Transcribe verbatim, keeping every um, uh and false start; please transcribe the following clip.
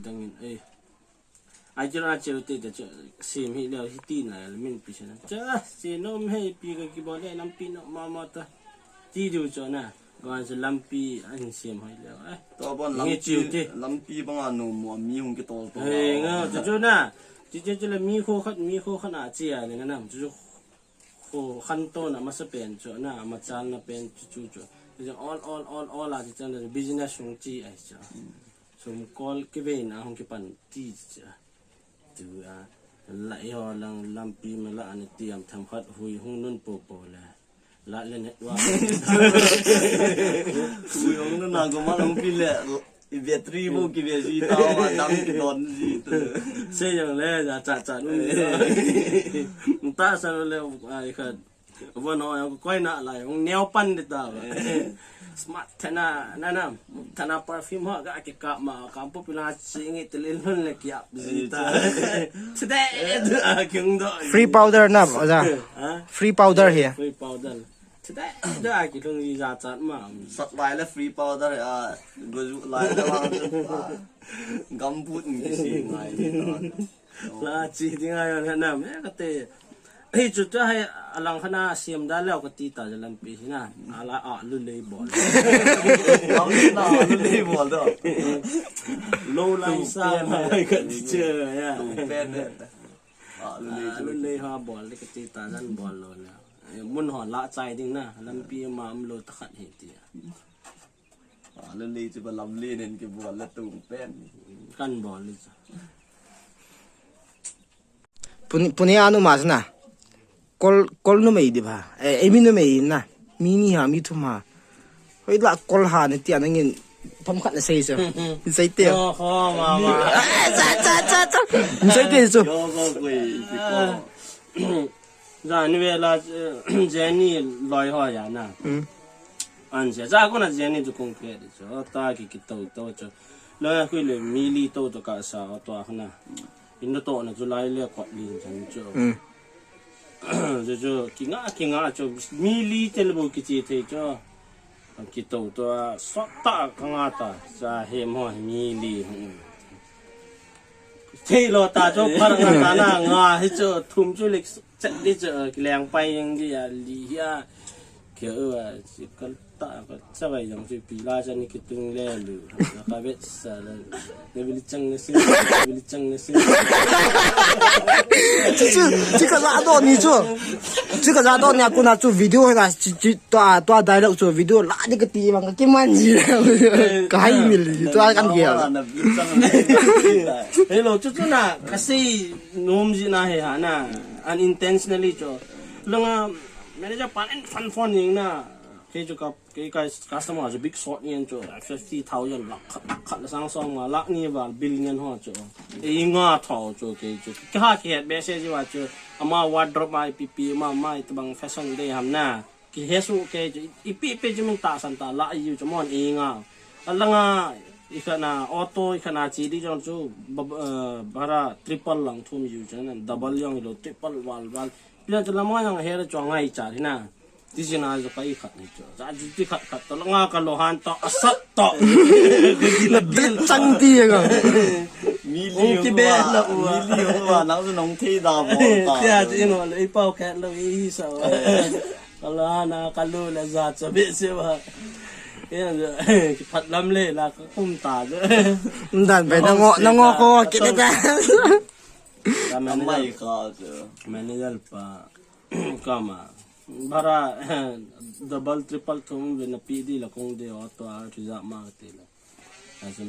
Dangin, eh. Ai, chu na cheu te, te, chu, sim hi leo, hi ti na, le min pi se na. Cha, se nom he, pi ka ki bol le, lampi nom mama ta. Ti diu chu na. Ga chu lampi, a hin sim hoi leo, eh. To bon nge lampi, cheu te. Lampi banga nom mo, mi hung kitol to. He, nga, chu chu na. Chu chu chu le mi kho khat, mi kho khat na chi a, le nga nam, chu chu kho khan to na, masa pen chu na, ma chal na pen chu chu chu. Chu chu all, all, all, all a, chu chu na, business hung chi ai chu. Sum kol kivei na hung kipan ti cha. Tu a, la i ho lang lampi ma la an tiam tham khat hui hung nun po po le. La le ne wa. Hui hung nun na ko ma lang pi le. I battery bo ki be ji ta wa dam ki don ji tu. Se yang le ja cha cha nu. Ta sa le ai khat. Vo no, koi na lai, hung neo pan de ta ba. Smart thana, na na, thana perfume ho ka ke ka ma, ka popular si ngi te lin lun le ki ap ji ta. Today, a kyung do. Free powder na, oja. Ha? Free powder hi. Free powder. Today, da ki lung ji ja chat ma. Sat lai le free powder, a, go ju lai le ma. Gambut ngi si ngai ni ta. La chi ding a yon hanam, eh, ka te. Hei chu ta hei alang khana siam da leo ka ti ta ja lampi hi na. Ala a lu lei bol. Lam na lu lei bol do. Lo lai sa pen ma ka ti che ya. Tu pen ne. A lu lei A chu. Lu lei ha bol le ka ti ta jan bol lo na. Eh, mun ho la chai ding na. Lampi ma am lo ta khat he ti. A, le le chu ba lam le nen ki bol la tung pen. Kan bol le chu. Puni, puni anu ma sana. Kol, kol numei di ba. Eh, emi numei na. Mi ni ha, mi thum ha. Hoi la kol ha ne tia nangin pam khat na sei so. Sei te. Oh, ho, ma, ma. Sa, sa, sa, sa. Sei te so. Yo, go, go, i, i, ko. Jani vela, eh, Jenny loi ho ya na. Mm. An sia, ja ko na Jenny chu kong ke de chu. Ta ki ki to to chu. Lo ya kui le mi li to to ka sa o to a na. In to na chu lai le kwat li chan chu. Mm. Chu chu ki nga ki nga chu mi li te le bo ki chi thei chu. Ki to to a sot ta ka nga ta. Sa he mo mi li. Thei lo ta chu par nga ta na nga hi chu thum chu le Chat di chu, eh, kilang pai yang di ya li ya. Kya, eh, si kal ta, ka sa bai yang si pila sa ni kitung le lu. Ka bet sa le. Ne bili chang ne si, ne bili chang ne si. Chu, chu, chu ka za do ni chu. Chu ka za do ni a kuna chu video na chu, chu, to, to dialogue chu video la di ka ti bang ka kiman ji. Ka hai mil ji to kan ge. Hello, chu chu na, ka si Nom ji na he ha na, unintentionally chu. Langa manager pan en fan phone ning na. Kei chu ka, kei ka customer chu big shot ngen chu, fifty thousand lakh khat, lakh khat le sang song ma lakh ni val bill ngen ho chu. E nga thou chu kei chu. Ka ha ki het message wa chu. Ama wardrobe mai pi pi ma mai tabang fashion day ham na. Ki he su ke chu, ipi ipi chu min tahsan ta la iu chu mon i nga. Alanga, i khat na auto, i khat na chi di jong chu, ba-, eh, bara triple lang thum iu chu na, double jong lo, triple val val. Pia chu lama jong he chu ngai cha hi na. Ti si na chu ka i khat ni chu. Cha chu ti khat khat to langa ka lo han to, asat to. Na bil chang ti ga. Mi li ki be la u. Mi li u wa, nang chu nong thei da bo ta. Tia chu i no le, i pau khat lo, i sa wa. Ka la na ka lu le za cha be se wa. Yan, ki phat lam le la ka kum ta de. Ndan be na ngo, na ngo ko ki de ta. Ka manager, mai ka chu. Manager pa kama. Bara double triple thum ve na pi di la kong de auto a ki za ma ti la. Ka chu